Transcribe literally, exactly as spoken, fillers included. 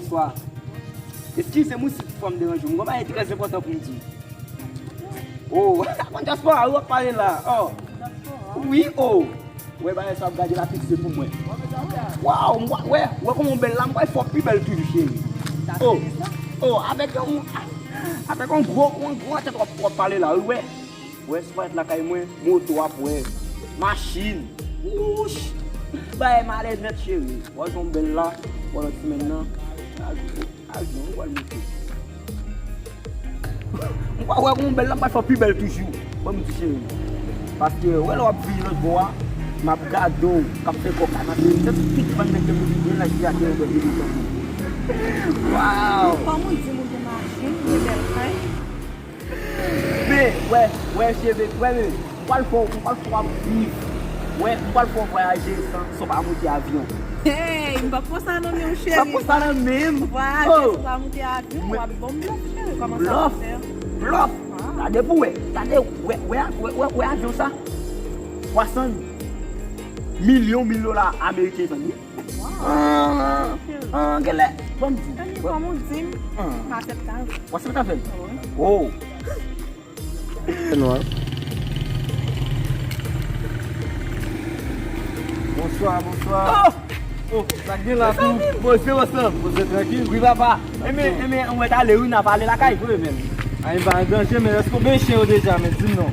Bonswa. Eskize m wi si fò m deranje w. M gen yon bagay trè enpòtan pou m di w. Oh, sa konn dyaspora wi w ap pale la. Oh. Wi, oh. Wè bagay sa w ap gade la fikse pou mwen. Waw, m wè, wè, wè kòman w bèl la, m pral fè w pi bèl toujou, cheri. Oh, oh, avèk yon, avèk yon gwo, yon gwo tèt w ap, w ap pale la, wi, wè. Wè, si w pa ret lakay mwen, moto w ap wè. Machin. Wouch. Bagay malè nèt, cheri. Wè jan w bèl la, pandan semèn nan. Avyon, ou pral moute. M pa wè kòman bèl la, m pral fè w pi bèl toujou. Ban m di cheri. Paske, wè lè w ap vini lòt bò a, m ap gade w, k ap fè kòk la nan tèt tout bann nèg ke m vin la ki ate yon bèl vini tankou. Waw! Kòm ou di m ou gen machin, ou gen bèl kay. Men, wè, wè, cheve, wè, men. M pral fè w, m pral fè w ap viv. Wè, m pral fè w vwayaje san, san w pa monte avyon. Hey, m p ap konsa non, men, cheri. M p ap konsa non, men. Vwayaje san w pa monte avyon, w ap ban m blòf, cheri. Kòman sa w ap fè? Blòf? Gade pou wè. Gade, wè, wè, wè, wè, wè avyon sa. Swasann milyon, mil dola ameriken, zanmi. An, an, genlè. Ban m di. Zanmi, kòm ou di m, m aksepte avè w. W aksepte avè m? Wi. Oh. Nwa. Bonswa, bonswa. Oh! Oh, sa k gen la tou? Poze, bonswa. Poze trankil. Wi, papa. Enben, enben, ou mèt ale, wi, n a pale lakay. Vre, men. Ay, pa gen danje, men èske w benyen yo deja, men di m non.